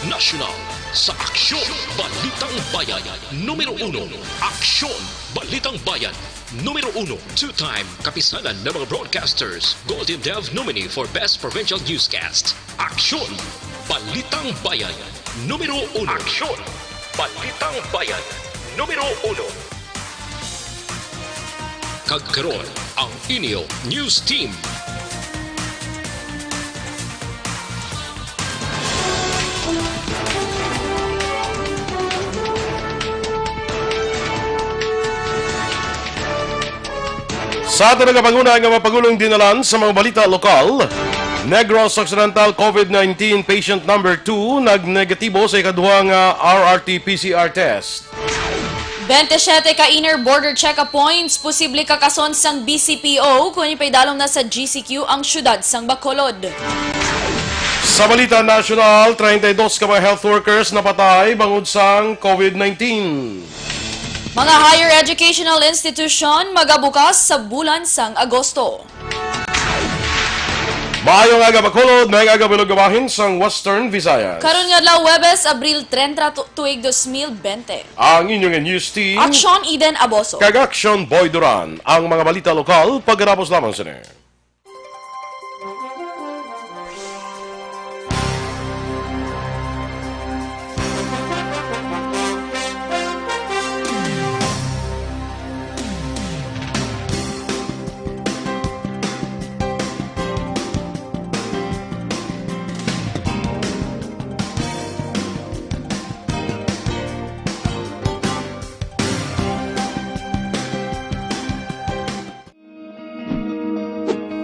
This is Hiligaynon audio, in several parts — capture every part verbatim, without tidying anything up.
Nasyonal sa Aksyon Balitang Bayan, numero uno. Aksyon Balitang Bayan, numero uno. Two-time kapisanan ng mga broadcasters, Golden Dove nominee for Best Provincial Newscast. Aksyon Balitang Bayan, numero uno. Aksyon Balitang Bayan, numero uno. Kag karon, ang inyo news team. Sa aton nagapanguna nga mapagulong dinalan sa mga balita lokal, Negros Occidental COVID nineteen patient number two nagnegatibo sa ikaduha nga R R T P C R test. Bente-siyete ka inner border check-up points posible kakason sang B C P O kon ipaidalom na sa G C Q ang siyudad sang Bacolod. Sa balita nasyonal, treinta y dos ka mga health workers napatay bangod sang COVID nineteen. Mga higher educational institution magabukas sa bulan sang Agosto. Maayong aga, Bacolod. Maayong aga, Bilog nga bahin sang Western Visayas. Karon nga adlaw, Huwebes, Abril treinta, tu-, tuig dos mil bente. Ang inyong news team. Aksyon Eden Aboso. Kag Aksyon Boy Duran. Ang mga balita lokal, pagkatapos lamang sini.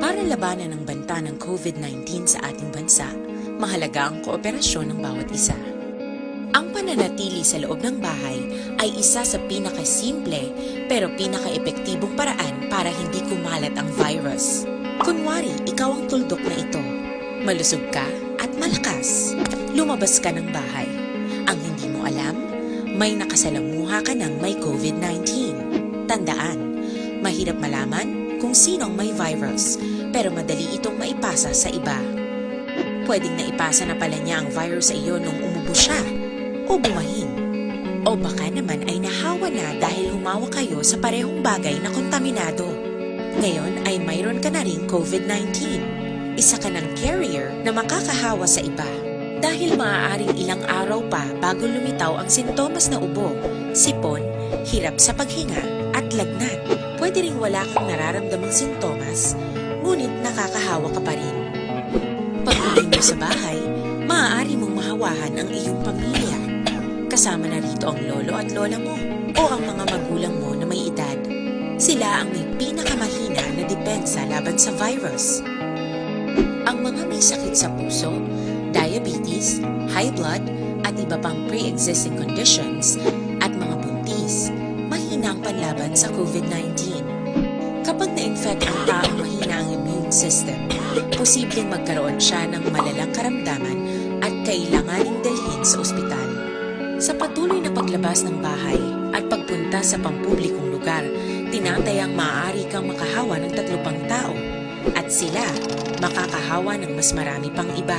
Para labanan ang banta ng COVID nineteen sa ating bansa, mahalaga ang kooperasyon ng bawat isa. Ang pananatili sa loob ng bahay ay isa sa pinakasimple pero pinakaepektibong paraan para hindi kumalat ang virus. Kunwari, ikaw ang tuldok na ito. Malusog ka at malakas. Lumabas ka ng bahay. Ang hindi mo alam, may nakasalamuha ka ng may COVID nineteen. Tandaan, mahirap malaman kung sino ang may virus, pero madali itong maipasa sa iba. Pwedeng naipasa na pala niya ang virus sa iyo nung umubo siya o bumahin. O baka naman ay nahawa na dahil humawa kayo sa parehong bagay na kontaminado. Ngayon ay mayroon ka na ring COVID nineteen. Isa ka ng carrier na makakahawa sa iba. Dahil maaaring ilang araw pa bago lumitaw ang sintomas na ubo, sipon, hirap sa paghinga, at lagnat. Pwede ring wala kang nararamdamang sintomas, ngunit nakakahawa ka pa rin. Pag-uwi mo sa bahay, maaari mong mahawahan ang iyong pamilya. Kasama na rito ang lolo at lola mo o ang mga magulang mo na may edad. Sila ang may pinakamahina na depensa laban sa virus. Ang mga may sakit sa puso, diabetes, high blood, at iba pang pre-existing conditions, at mga buntis, mahina ang panlaban sa COVID nineteen. Kapag na-infect ang taong mahina ang immune system, posibleng magkaroon siya ng malalang karamdaman at kailanganing dalhin sa ospital. Sa patuloy na paglabas ng bahay at pagpunta sa pampublikong lugar, tinatayang maaari kang makahawa ng tatlo pang tao at sila makakahawa ng mas marami pang iba.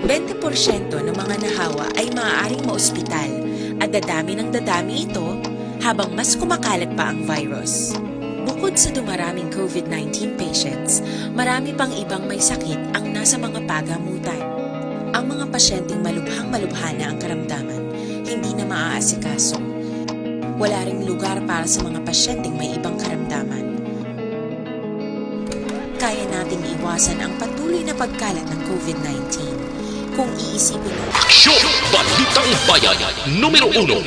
Bente porsyento ng mga nahawa ay maaaring maospital at dadami ng dadami ito habang mas kumakalat pa ang virus. Bukod sa dumaraming COVID nineteen patients, marami pang ibang may sakit ang nasa mga pagamutan. Ang mga pasyenteng malubhang-malubha na ang karamdaman, hindi na maaasikaso. Wala ring lugar para sa mga pasyenteng may ibang karamdaman. Kaya nating iwasan ang patuloy na pagkalat ng COVID nineteen kung iisipin mo. Aksyon! Balitang Bayan, numero uno.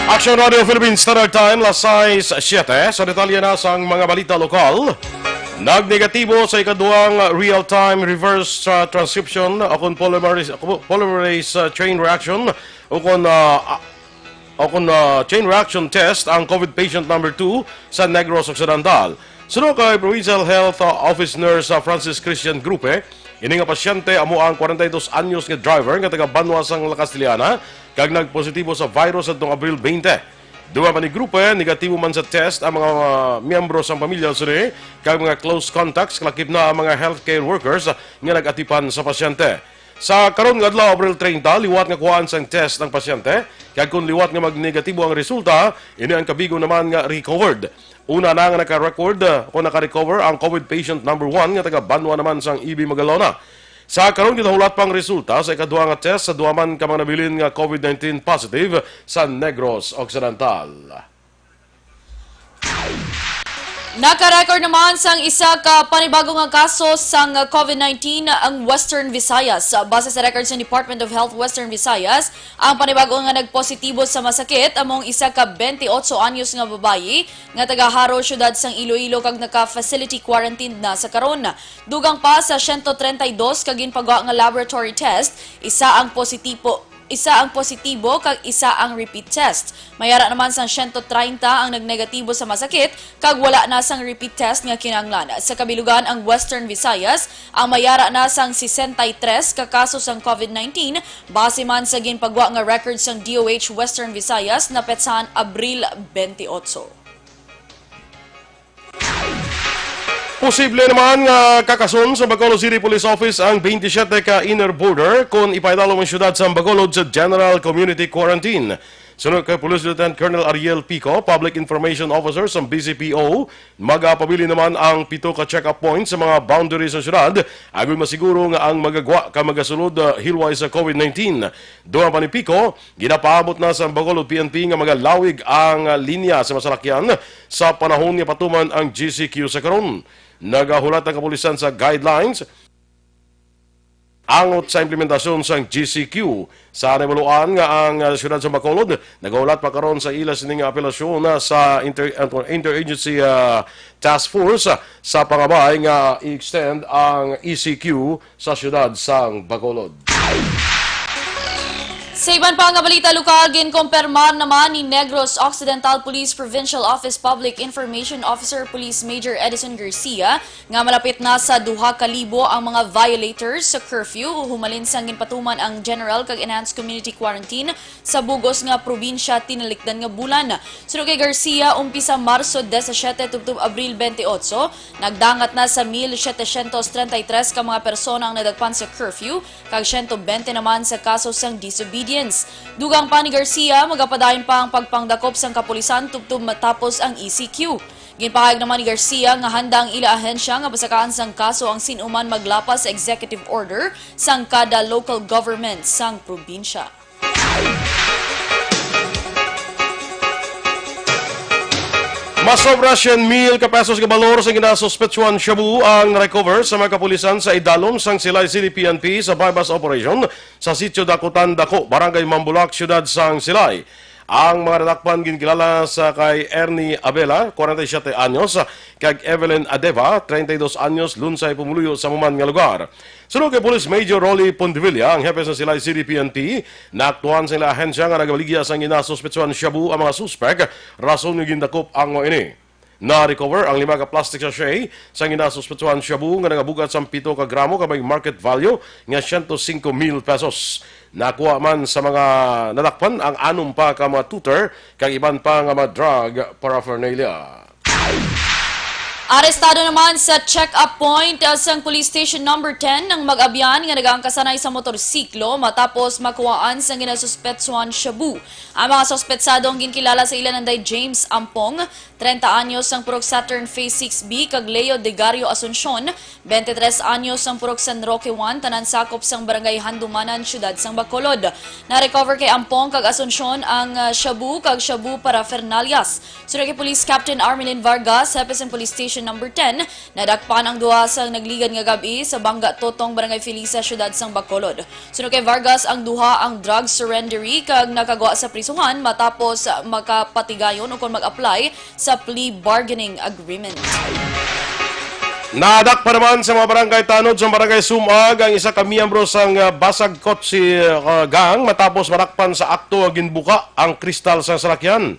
Action Radio Philippines Standard Time, las sais siete. Sa detalye na sang mga balita lokal, nagnegatibo sa ikaduhang real-time reverse, uh, transcription o kon polymerase, polymerase, uh, chain reaction o kon, uh, uh, o kon, uh, chain reaction test ang COVID patient number two sa Negros Occidental. Suno kay Provincial Health, uh, Office Nurse, uh, Francis Christian Grupe, ini nga pasyente amo ang kwarenta y dos anyos nga driver nga taga banwa sang La Castellana kag nagpositibo sa virus adtong Abril twenty. Dugang pa ni grupo, negatibo man sa test ang mga miyembro sang pamilya sini kag mga close contacts, kalakip na ang mga healthcare workers nga nag-atipan sa pasyente. Sa karon nga adlaw, Abril treinta, liwat nga kuhaan sang test ang pasyente, kag kon liwat nga magnegatibo ang resulta, ini ang kabigo naman nga recovered. Una na nga naka-record, uh, o naka-recover ang COVID patient number one nga taga Banwa naman sang E B Magalona. Sa karon, ginahulat pa ang resulta sa ikaduha nga test sa duha man ka mga nabilin nga COVID nineteen positive sa Negros Occidental. Naka-record naman sang isa ka panibago nga kaso sang COVID nineteen ang Western Visayas. Base sa record sa Department of Health Western Visayas, ang panibago nga nagpositibo sa masakit amo ang isa ka twenty-eight anyos nga babayi nga taga Jaro, siyudad sang Iloilo, kag naka-facility quarantine na sa karon. Dugang pa sa siyento treinta y dos ka ginpagwa nga laboratory test, isa ang positibo, isa ang positibo kag isa ang repeat test. Mayara naman sang siyento treinta ang nagnegatibo sa masakit kag wala na sang repeat test nga kinahanglan. Sa kabilugan, ang Western Visayas ang mayara na sang sesenta y tres ka kaso sang COVID nineteen, base man sa ginpagwa nga record sang D O H Western Visayas na petsahan Abril twenty-eight. Posible naman nga kakason sa Bacolod City Police Office ang twenty-seven ka inner border kon ipaidalom ang siyudad sa Bacolod sa General Community Quarantine. Suno kay Police Lieutenant Colonel Ariel Pico, Public Information Officer sa B C P O, magapabilin naman ang pito ka check-up points sa mga boundaries sa siyudad, agon masiguro nga ang magagwa ka magasulod, ah, hilway sa COVID nineteen. Dugang pa ni Pico, ginapaabot na sa Bacolod P N P nga magalawig ang linya sa masalakyan sa panahon nga patuman ang G C Q sa karon. Nagahulat ang kapulisan sa guidelines angot sa implementasyon sang G C Q. Sa nahibaluan nga ang, ah, siyudad sa Bacolod nagahulat pa karon sa ila sining apelasyon na sa inter-, ah, interagency, ah, task force, ah, sa pangabay nga i-extend ang E C Q sa siyudad sang Bacolod. Sa iban pa nga balita lokal, ginkumpirmar naman ni Negros Occidental Police Provincial Office Public Information Officer Police Major Edison Garcia nga malapit na sa duha ka libo ang mga violators sa curfew humalin sang ginpatuman ang general kag enhanced community quarantine sa bug-os nga probinsya tinalikdan nga bulan. Suno kay Garcia, umpisa Marso disisiete tubtob Abril twenty-eight, nagdangat na sa mil setecientos treinta y tres ka mga persona ang nadakpan sa curfew, kag siyento bente naman sa kaso sang disobedience. Dugang pa ni Garcia, magapadayon pa ang pagpangdakop sang kapulisan tubtob matapos ang E C Q. Ginpahayag naman ni Garcia nga handa ang ila ahensya nga pasakaan sang kaso ang sin-o man maglapas sa executive order sang kada local government sang probinsya. Mas sobra siyam mil ka pesos nga balor sa ginasuspetsuhan shabu ang na-recover sa mga kapulisan sa idalom sang Silay City P N P sa buy-bust operation sa Sitio Dakutan Dako, Barangay Mambulak, Siyudad sang Silay. Ang mga nadakpan ginkilala sa kay Ernie Abela, forty-seven anyos, kag Evelyn Adeva, treinta y dos anyos, lunsay pumuluyo sa amo man nga lugar. Suno kay Police Major Rolly Pondevilla, ang hepe sa Silay City P N P, naaktuhan sa ila ahensya nga nagabaligya sang ginasuspetsuhan shabu ang mga suspek, rason nga gindakop ang mga ini. Na-recover ang lima ka plastic sachet sang ginasuspetsuhan shabu nga nagabug-at sang pito ka gramo kag may market value nga siyento singko mil pesos. Nakuha man sa mga nadakpan ang anom pa ka mga tutor kag iban pa nga mga drug paraphernalia. Arestado naman sa check-up point, uh, sang Police Station Number ten ang mag-abyan nga nagaangkasanay sa motorsiklo matapos makuhaan sang ginasuspetsuhan shabu. Ang mga suspetsado ang ginkilala sa ila nanday James Ampong, treinta anyos, sang Purok Saturn Phase six B, kag Leo Degario Asuncion, twenty-three anyos, sang Purok San Roque one, tanan sakop sang Barangay Handumanan, Siyudad sang Bacolod. Na-recover kay Ampong kag Asuncion ang, ah, shabu kag shabu paraphernalias. Suno kay Police Captain Armelin Vargas, hepe sang Police Station Number ten, nadakpan ang duha sang nagligad nga gab-i sa Bangga Totong, Barangay Felisa, Siyudad sang Bacolod. Suno kay Vargas, ang duha ang drug surrenderee kag nakagwa sa prisuhan matapos makapatigayon o kon mag-apply sa plea bargaining agreement. Nadakpan naman sa mga barangay tanod sa barangay Sumag ang isa ka miyembro sang, ah, Basag Kotse, ah, Gang matapos madakpan sa akto nga ginbuka ang kristal sa salakyan.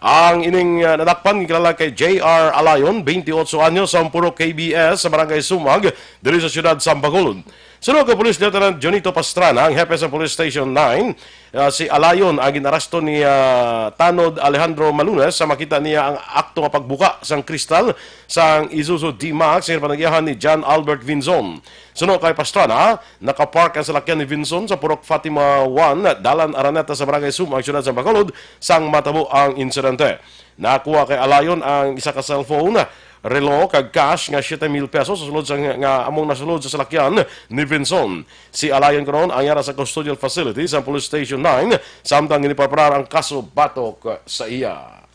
Ang ining, ah, nadakpan ginkilala kay J R Alayon, twenty-eight anyos, sa Purok K B S sa barangay Sumag, diri sa siyudad sa Bacolod. Suno kay Police Lieutenant Jonito Pastrana, ang hepe sa Police Station nine, ah, si Alayon ang ginaresto ni, ah, Tanod Alejandro Malunas sa makita niya ang akto nga pagbuka sang kristal sang Isuzu D-Max nga panagyahan ni John Albert Vinzon. Suno kay Pastrana, nakapark ang salakyan ni Vinzon sa Purok Fatima one, Dalan Araneta sa Barangay Sum, ang siyudad sa Bacolod, sang matabo ang insidente. Nakuha kay Alayon ang isa ka cellphone, relo, kag cash nga siete mil pesos sa sulod sa, nga among nasulod sa salakyan ni Vinson. Si Alayon karon ang yara sa custodial facility sa Police Station nine, samtang ginipreparar ang kaso batok sa iya.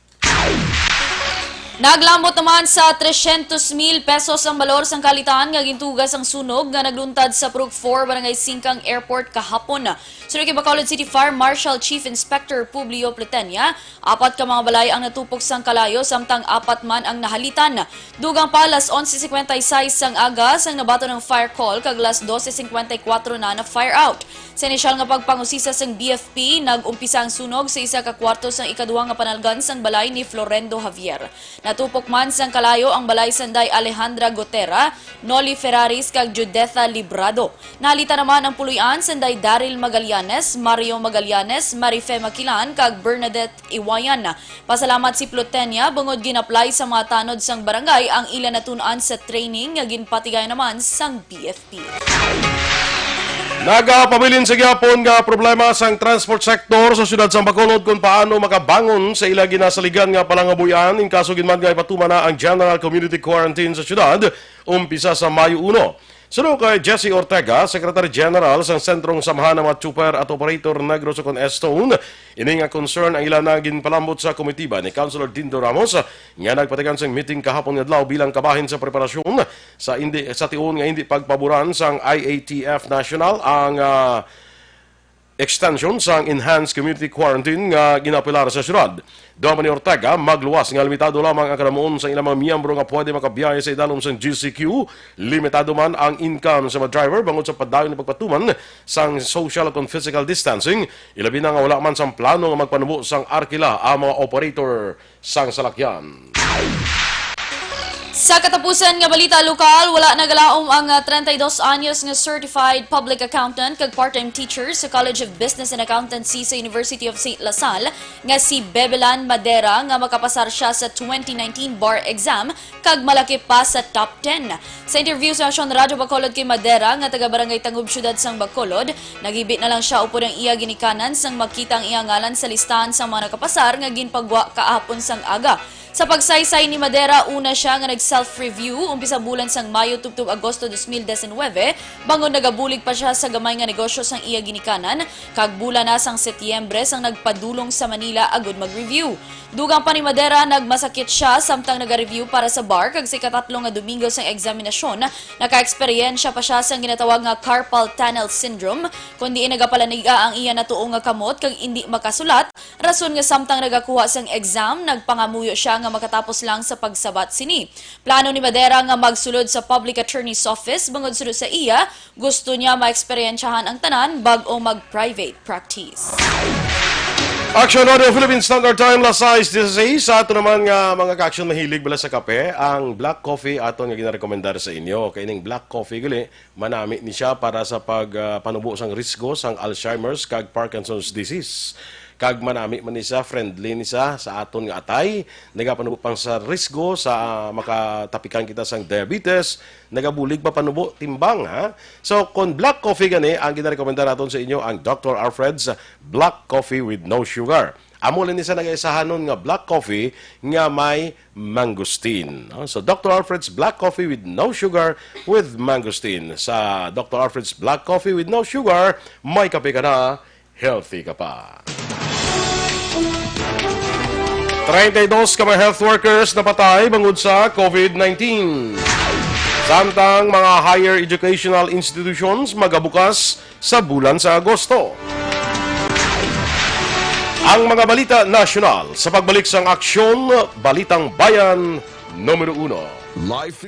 Naglamot naman sa tresyentos mil pesos ang balor sang kalitan nga gintuga sang sunog nga nagluntad sa Purok four, Barangay Singkang Airport kahapon. Suno kay Bacolod City Fire Marshal Chief Inspector Publio Plutenia, apat ka mga balay ang natupok sang kalayo, samtang apat man ang nahalitan. Dugang pa, alas onse cincuenta y seis sang aga sang nabaton ang fire call, kag alas doce cincuenta y cuatro na na-fire out. Sa inisyal nga pagpangusisa sang B F P, nag-umpisa ang sunog sa isa ka kwarto sang ikaduha nga panalgan sang balay ni Florendo Javier. Natupok man sang kalayo ang balay sanday Alejandra Gotera, Noli Ferraris, kag Judetha Librado. Nahalitan naman ang puloy-an sanday Daryl Magallanes, Mario Magallanes, Marife Maquilan, kag Bernadette Iwayan. Pasalamat si Plutenia bangod gin-apply sa mga tanod sang barangay ang ila natun-an sa training nga ginpatigayon naman sang B F P. Nagapabilin sa gihapon nga problema sang transport sector sa siyudad sang Bacolod kung paano makabangon sa ila ginasaligan nga palangabuhian in kaso gid man nga ipatuman na ang general community quarantine sa siyudad umpisa sa Mayo uno. Suno kay Jesse Ortega, Secretary General sang Sentrong Samhan ng mga Chopper at Operator Negros Ocon Esto, ini nga concern ang ila na ginpalambot sa komitiba ni Councilor Dindo Ramos nga nagpatigan sang meeting kahapon nga adlaw bilang kabahin sa preparasyon sa indi, sa tion nga indi pagpaboran sang I A T F National ang, ah, extension sang enhanced community quarantine nga ginapilar sa syudad. Dugang pa ni Ortega, magluwas nga limitado lamang ang kadamuon sa ilang mga miyembro nga pwede makabiyahe sa idalom sang G C Q. Limitado man ang income sa mga driver bangod sa padayon nga pagpatuman sang social kag physical distancing, ilabi na nga wala man sang plano nga magpanubo sang arkila ang mga operator sang salakyan. Sa katapusan nga balita lokal, wala nagalaom ang, ah, treinta y dos anyos nga certified public accountant kag part-time teacher sa College of Business and Accountancy sa University of Saint La Salle nga si Bebelan Madera nga makapasar siya sa twenty nineteen bar exam kag malakip pa sa top ten. Sa interview sa Aksyon Radyo Bacolod kay Madera nga taga Barangay Tangub, Siyudad sang Bacolod, naghibi na lang siya upod ang iya ginikanan sang makita ang iya ngalan sa listahan sang mga nakapasar nga ginpagwa kahapon sang aga. Sa pagsaysay ni Madera, una siya nga nag-self-review umpisa bulan sang Mayo tubtob Agosto dos mil diecinuebe, bangod nagabulig pa siya sa gamay nga negosyo sang iya ginikanan, kag bulan na sang Setyembre sang nagpadulong sa Manila agud mag-review. Dugang pa ni Madera, nagmasakit siya samtang naga-review para sa bar, kag sa ikatatlo nga Domingo sang eksaminasyon, naka-eksperyensya pa siya sang ginatawag nga carpal tunnel syndrome, kon diin nagapalaniga ang iya natuo nga kamot kag indi makasulat, rason nga samtang nagakuha sang exam, nagpangamuyo siya nga makatapos lang sa pagsabat sini. Plano ni Madera nga magsulod sa Public Attorney's Office, bangod suno sa iya, gusto niya maeksperiensyahan ang tanan bag-o mag-private practice. Action Radio Philippine Standard Time, las sais dieciséis. Sa ato naman nga mga ka-action mahilig bala sa kape, ang black coffee aton nga ginarekomendar sa inyo. Kay ning black coffee gali, manami ni siya para sa pag, ah, panubo sang risgo sang Alzheimer's kag Parkinson's disease. Kag manami man ni siya, friendly ni siya sa aton nga atay, nagapanubo pang sa risgo sa, ah, makatapikan kita sang diabetes, nagabulig papanubo timbang, ha? So, kon black coffee gani ang ginarekomendar naton sa inyo, ang Doctor Alfred's Black Coffee with No Sugar. Amo lang ni sa nagaisahanon nga black coffee nga may mangosteen, no? So, Doctor Alfred's Black Coffee with No Sugar with Mangosteen. Sa Doctor Alfred's Black Coffee with No Sugar, may kape ka na, healthy ka pa. Treinta y dos ka mga health workers napatay bangod sa COVID nineteen. Samtang mga higher educational institutions magabukas sa bulan sa Agosto. Ang mga balita nasyonal sa pagbalik sang Aksyon, Balitang Bayan, numero uno. Life.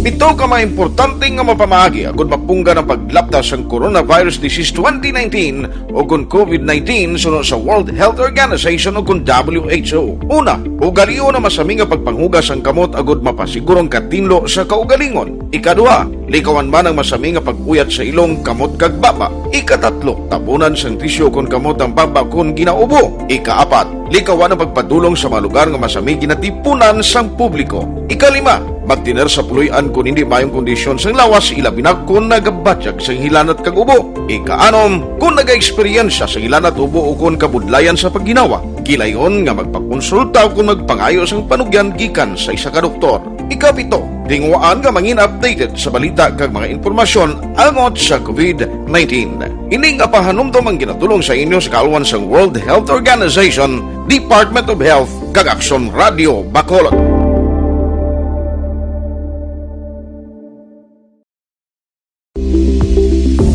Ito ka mga importante nga mapamaagi agud mapunggan ang paglapta sang coronavirus disease twenty nineteen o kon COVID nineteen suno sa World Health Organization o kon W H O. Una, ugalion ang masami nga pagpanghugas sang kamot agud mapasiguro ang katinlo sa kaugalingon. Ikaduha, likawan man ang masami nga pag-uyat sa ilong, kamot kag baba. Ikatatlo, tabunan sang tisyu kon kamot ang baba kon ginaubo. Ikaapat, likawan ang pagpadulong sa mga lugar nga masami ginatipunan sang publiko. Ikalima, magtener sa puloy-an kon hindi maayong kondisyon sang lawas, ilabi na kon nagabatyag sang hilanat kag ubo. Ikaanom, kon nagaeksperyensya sang hilanat, ubo o kon kabudlayan sa pagginawa, gilayon nga magpakonsulta o kon magpangayo sang panugyan gikan sa isa ka doktor. Ikapito, tinguhaan nga mangin updated sa balita kag mga impormasyon angot sa COVID nineteen. Ini nga pahanumdom ang ginatulong sa inyo sa kaalwan sang World Health Organization, Department of Health, kag Aksyon Radio Bacolod.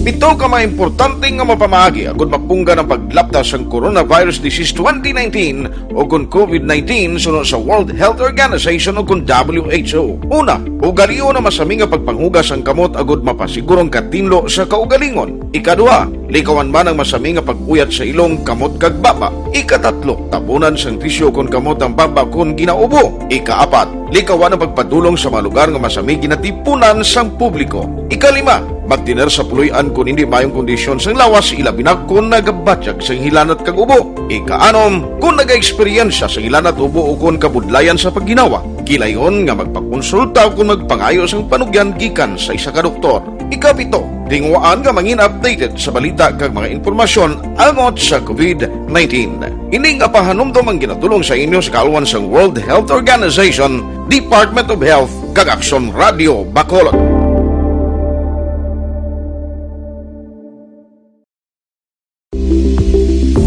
Pito ka mga importante nga mapamaagi agud mapunggan ang paglapta sang coronavirus disease twenty nineteen o kon COVID nineteen suno sa World Health Organization o kon W H O. Una, ugalion ang masami nga pagpanghugas sang kamot agud mapasiguro ang katinlo sa kaugalingon. Ikaduha, likawan man ang masami nga pag-uyat sa ilong, kamot kag baba. Ikatatlo, tabunan sang tisyu kon kamot ang baba kon ginaubo. Ikaapat, likawan ang pagpadulong sa mga lugar nga masami ginatipunan sang publiko. Ikalima, magtener sa puloy-an kon hindi maayong kondisyon sang lawas, ilabi na kon nagabatyag sang hilanat kag ubo. Ikaanom, kon nagaeksperyensya sang hilanat, ubo o kon kabudlayan sa pagginawa, gilayon nga magpakonsulta o kon magpangayo sang panugyan gikan sa isa ka doktor. Ikapito, tinguhaan nga mangin updated sa balita kag mga impormasyon angot sa COVID nineteen. Ini nga pahanumdom ang ginatulong sa inyo sa kaalwan sang World Health Organization, Department of Health, kag Aksyon Radio Bacolod.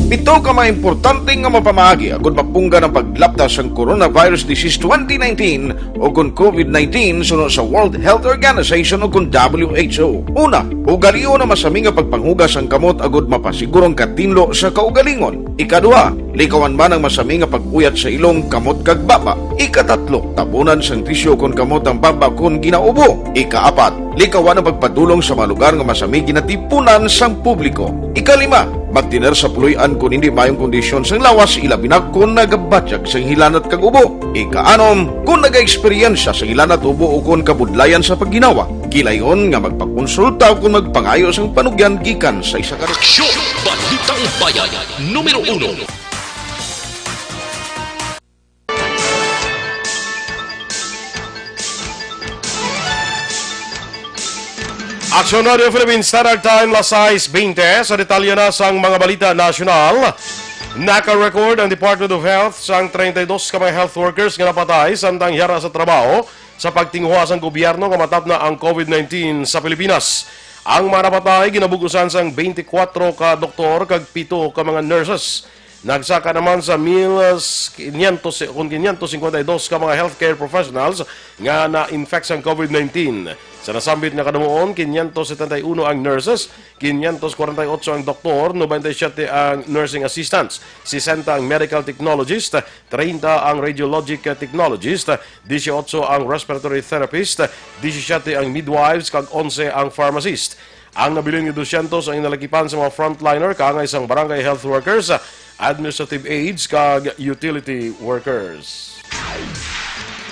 Pito ka mga importante nga mapamaagi agud mapunggan ang paglapta sang coronavirus disease twenty nineteen o kon COVID nineteen suno sa World Health Organization o kon W H O. Una, ugalion ang masami nga pagpanghugas sang kamot agud mapasiguro ang katinlo sa kaugalingon. Ikaduha, likawan man ang masami nga pag-uyat sa ilong, kamot kag baba. Ikatatlo, tabunan sang tisyu kon kamot ang baba kon ginaubo. Ikaapat, likawan ang pagpadulong sa mga lugar nga masami ginatipunan sang publiko. Ikalima, magtener sa puloy-an kon hindi maayong kondisyon sang lawas, ilabi na kon nagabatyag sang hilanat kag ubo. Ikaanom, kon nagaeksperyensya sang hilanat, ubo o kon kabudlayan sa pagginawa, gilayon nga magpakonsulta o kon magpangayo sang panugyan gikan sa isa ka Aksyon! Balitang Bayan, numero uno. Aksyon Radio Philippines Standard Time, las sais bente. Sa detalye na sang mga balita nasyonal, naka-record ang Department of Health sang treinta y dos ka mga health workers nga napatay samtang yara sa trabaho sa pagtinguha sang gobyerno nga matapna ang COVID nineteen sa Pilipinas. Ang mga napatay ginabug-usan sang twenty-four ka doktor kag pito ka mga nurses. Nagsaka naman sa mil quinientos, kun quinientos cincuenta y dos ka mga healthcare professionals nga na-infect sang COVID nineteen. Sa nasambit nga kadamuon, quinientos setenta y uno ang nurses, quinientos cuarenta y ocho ang doktor, noventa y siete ang nursing assistants, sesenta ang medical technologist, treinta ang radiologic technologist, dieciocho ang respiratory therapist, disisiete ang midwives, kag onse ang pharmacist. Ang nabilin nga dosyentos ang inalakipan sa mga frontliner, kaangay sang barangay health workers, administrative aides, kag utility workers.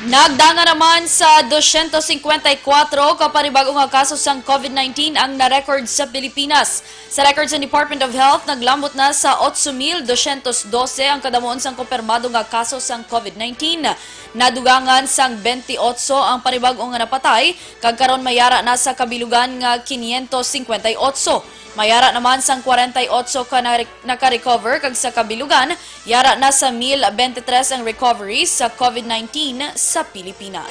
Nagdangan naman sa dosyentos singkwenta y kuwatro ka panibag-o nga kaso sang COVID nineteen ang na-record sa Pilipinas. Sa record sa Department of Health, naglambot na sa otso mil dosyentos dose ang kadamuon sang kumpirmado nga kaso sang COVID nineteen. Nadugangan sang bente otso ang panibag-o nga napatay, kag karon mayara na sa kabilugan nga quinientos cincuenta y ocho. Mayara naman sang kwarenta y ocho ka na-, naka-recover, kag sa kabilugan, yara na sa mil bente tres ang recoveries sa COVID nineteen sa Pilipinas.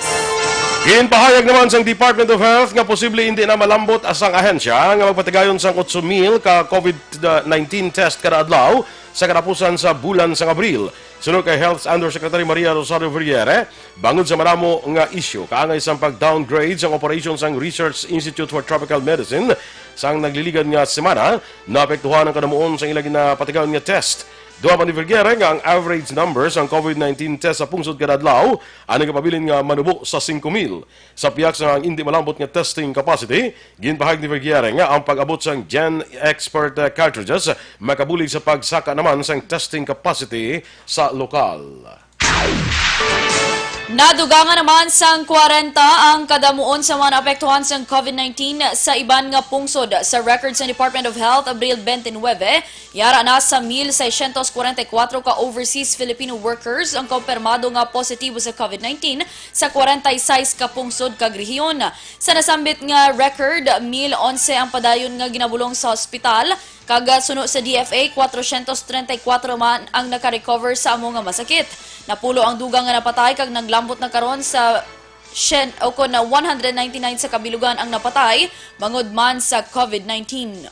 Ginpahayag naman sang Department of Health nga posible indi na malambot sang ahensya nga magpatigayon sang otso mil ka COVID nineteen test kada adlaw sa katapusan sa bulan sang Abril. Suno kay Health Undersecretary Maria Rosario Vergeire, bangod sa madamo nga isyu kaangay sang pag-downgrade sang operation sang Research Institute for Tropical Medicine sang nagliligad nga semana, naapektuhan ang kadamuon sang ila ginapatigayon nga test. Duha man ni Vergere nga ang average numbers ang COVID nineteen test sa pungsod kada adlaw ang nagapabilin nga manubo sa singko mil. Sa pihak sa ang indi malambot nga testing capacity, ginpahayag ni Vergere nga ang pag-abot sang Gen Expert, uh, cartridges makabulig sa pagsaka naman sang testing capacity sa lokal. Nadugangan naman sang kwarenta ang kadamuon sa mga naapektuhan sang COVID nineteen sa iban nga pungsod. Sa record sa Department of Health, Abril twenty-nine, yara na sa mil seiscientos kwarenta y cuatro ka overseas Filipino workers ang kumpirmado nga positibo sa COVID nineteen sa kwarenta y seis ka pungsod kag rehiyon. Sa nasambit nga record, mil onse ang padayon nga ginabulong sa ospital, kag, ah, suno sa D F A, cuatrocientos treinta y cuatro man ang nakarecover sa amo nga masakit. Napulo ang dugang nga napatay kag naglambot na karon sa shen, o kon na one hundred ninety-nine sa kabilugan ang napatay bangod man sa COVID nineteen.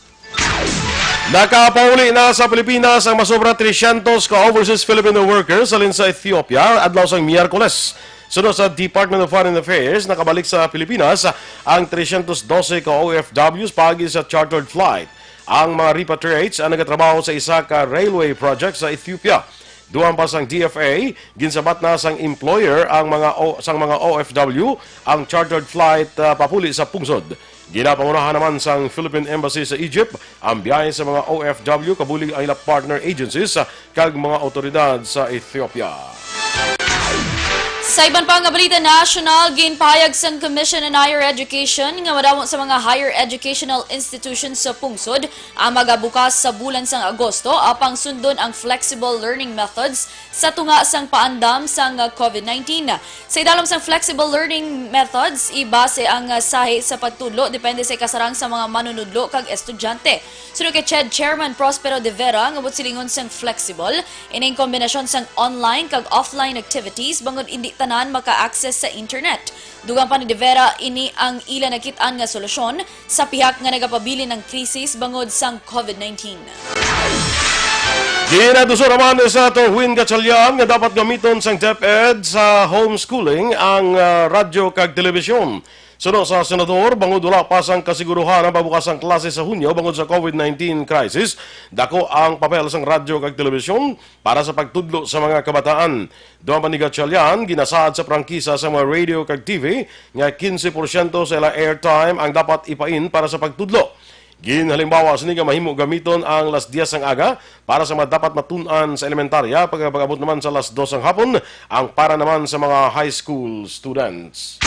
Nakapauli na sa Pilipinas ang masobra trescientos ka overseas Filipino workers halin sa Ethiopia adlaw sang Miyerkules. Suno sa Department of Foreign Affairs, nakabalik sa Pilipinas ang trescientos doce ka O F Ws paagi sa chartered flight. Ang mga repatriates ang nagatrabaho sa isa ka railway project sa Ethiopia. Dugang pa sang D F A, ginsabat na sang employer ang mga o, sang mga O F W ang chartered flight, ah, papuli sa pungsod. Ginapangunahan naman sang Philippine Embassy sa Egypt ang biyahe sa mga O F W kabulig ang ila partner agencies, ah, kag mga awtoridad sa Ethiopia. Sa iban pa nga balita nasyonal, ginpahayag sang Commission on Higher Education nga madamo sa mga higher educational institutions sa pungsod ang magabukas sa bulan sang Agosto, apang sundon ang flexible learning methods sa tunga sang paandam sang COVID nineteen. Sa idalom sang flexible learning methods, ibase ang, ah, sahi sa pagtudlo depende sa ikasarang sa mga manunudlo kag estudyante. Suno kay CHED Chairman Prospero de Vera, nga buot silingon sang flexible, ining kombinasyon sang online kag offline activities bangod indi tanan maka-access sa internet. Dugang pa ni de Vera, ini ang ila nakit-an nga solusyon sa pihak nga nagapabilin ang krisis bangod sang COVID nineteen. Ginaduso naman ni Senator Win Gatchalian nga dapat gamiton sang DepEd sa homeschooling ang, ah, radyo kag telebisyon. Suno sa senador, bangod wala pa sang kasiguruhan ang pagbukas sang klase sa Hunyo bangod sa COVID nineteen crisis, dako ang papel sang radyo kag telebisyon para sa pagtudlo sa mga kabataan. Dugang pa ni Gatchalian, ginasaad sa prangkisa sa mga radio kag T V nga quince porsyento sa ila airtime ang dapat ipain para sa pagtudlo. Ginhalimbawa sini nga mahimo gamiton ang las diez sang aga para sa mga dapat matun-an sa elementarya, pagkapag-abot naman sa las dos sang hapon ang para naman sa mga high school students.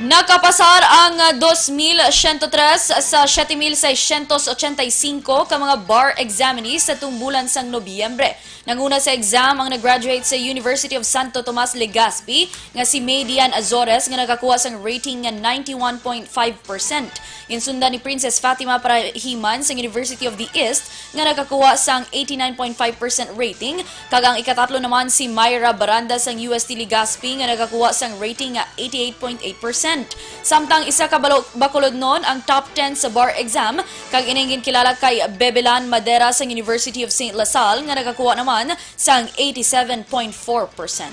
Nakapasar ang dos mil siyento tres sa siete mil seiscientos ochenta y cinco ka mga bar examinees sa tumbulan sang Nobyembre. Nanguna sa exam ang nag-graduate sa University of Santo Tomas, Legazpi nga si May Dian Azores nga nakakuha sang rating nga ninety-one point five percent. Ginsundan ni Princess Fatima Parahiman sang University of the East nga nakakuha sang eighty-nine point five percent rating, kag ang ikatatlo naman si Myra Baranda sang U S T Legazpi nga nakakuha sang rating nga eighty-eight point eight percent. Samtang isa ka balo-, bakulodnon ang top ten sa bar exam, kag ining ginkilala kay Bebelan Madera sang University of Saint La Salle nga nakakuha naman sang eighty-seven point four percent.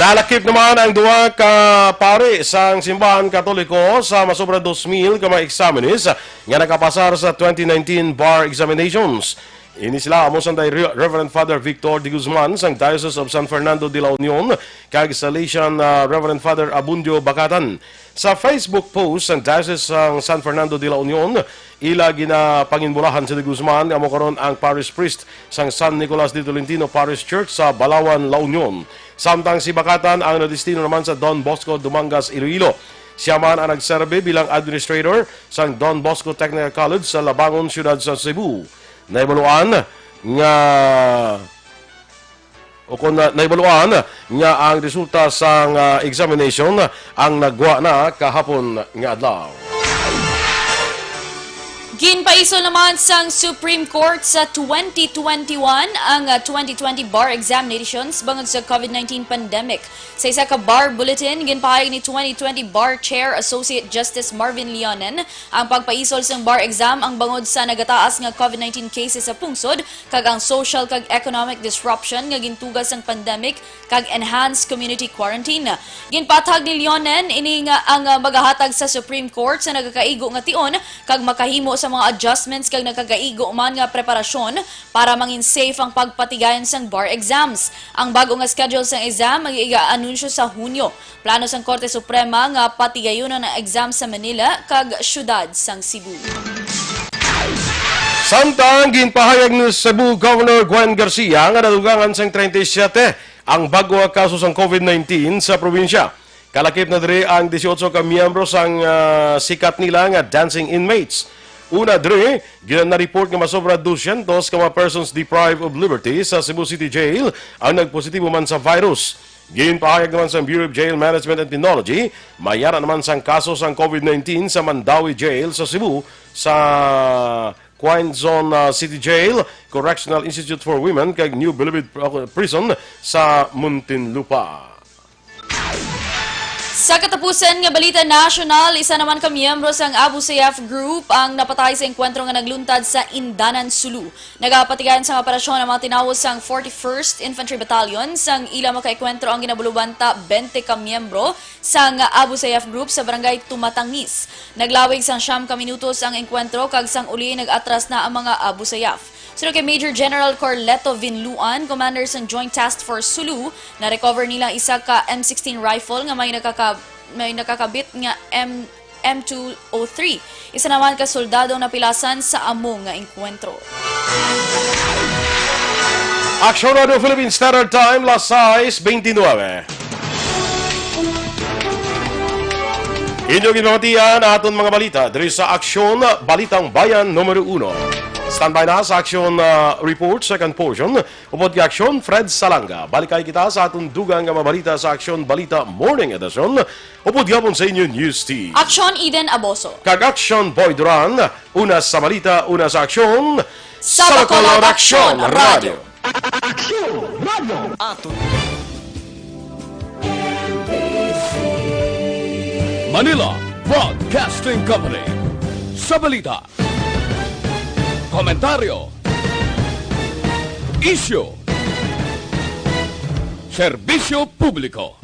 Nalakip naman ang duha ka pari sang simbahan Katoliko sa masobra dos mil ka mga examinees nga nakapasar sa twenty nineteen bar examinations. Ini sila amo sang Reverend Father Victor de Guzman sang Diocese of San Fernando de la Union kag Salesian, ah, Reverend Father Abundio Bacatan. Sa Facebook post sang Diocese sang San Fernando de la Union, ila ginapanginbulahan si De Guzman nga amo karon ang parish priest sang San Nicolas de Tolentino Parish Church sa Balawan, La Union. Samtang si Bacatan ang nadestino naman sa Don Bosco, Dumangas, Iloilo. Sia man ang nagserbi bilang administrator sang Don Bosco Technical College sa Labangon, siyudad sa Cebu. Nahibaluan nga o kon na, nahibaluan nga ang resulta sang, ah, examination ang nagwa na kahapon nga adlaw. Ginpaisol naman sang Supreme Court sa twenty twenty-one ang, ah, twenty twenty bar examinations bangod sa COVID nineteen pandemic. Sa isa ka bar bulletin, ginpahayag ni twenty twenty Bar Chair Associate Justice Marvin Leonen ang pagpaisol sang bar exam ang bangod sa nagataas nga COVID nineteen cases sa pungsod kag ang social kag economic disruption nga gintuga sang pandemic kag enhanced community quarantine. Ginpaathag ni Leonen ini nga ang, ah, magahatag sa Supreme Court sa nagakaigo nga tion kag makahimo sa mga adjustments kag nagakaigo man nga preparasyon para mangin safe ang pagpatigayon sang bar exams. Ang bag-o nga schedule sang exam mag-iga-anunsyo sa Hunyo. Plano sang Korte Suprema nga patigayonon ang exam sa Manila kag siyudad sang Cebu. Samtang ginpahayag ni Cebu Governor Gwen Garcia nga nadugangan sang treinta y siete ang bag-o nga kaso sang covid nineteen sa probinsya. Kalakip na diri ang dieciocho ka miyembro sang, ah, sikat nila nga dancing inmates. Una diri, gina-, na-report nga masobra dosyentos ka mga persons deprived of liberty sa Cebu City Jail ang nagpositibo man sa virus. Ginpahayag naman sa Bureau of Jail Management and Technology, may ara naman sang kaso sang covid nineteen sa Mandaue Jail sa Cebu, sa Quinzon, ah, City Jail, Correctional Institute for Women, kag New Bilibid Pro-, Prison sa Muntinlupa. Sa katapusan nga balita nasyonal, isa naman ka miyembro sang Abu Sayyaf Group ang napatay sa engkwentro nga nagluntad sa Indanan, Sulu. Nagapatigayon sang operasyon ang mga tinawo sang forty-first Infantry Battalion. Sang ila makaengkwentro ang ginabulubanta, twenty ka miyembro sang Abu Sayyaf Group sa barangay Tumatangis. Naglawig sang siyam ka minutos ang engkwentro kag sang uli nag-atras na ang mga Abu Sayyaf. Suno kay Major General Corleto Vinluan, commander sang Joint Task Force Sulu, na-recover nila isa ka M sixteen rifle nga may nakaka-, may nakakabit nga M M two oh three. Isa naman ka soldado ang napilasan sa amo nga engkwentro. Aksyon Radio Philippine Standard Time, las sais beintinuebe. Inyo ginpamatian aton mga balita diri sa Aksyon Balitang Bayan numero uno. Standby na sa Aksyon, ah, Report, second portion. Upod kay Aksyon, Fred Salanga. Balikay kita sa aton dugang nga mga balita sa Aksyon Balita Morning Edition. Upod gihapon sa inyo, News Team. Aksyon, Eden Aboso. Kag Aksyon, Boy Duran. Una sa balita, una sa aksyon. Sa Bacolod, Aksyon Radio. Aksyon Radio. Ato. Manila Broadcasting Company. Sa balita, komentaryo, isyu, serbisyo publiko.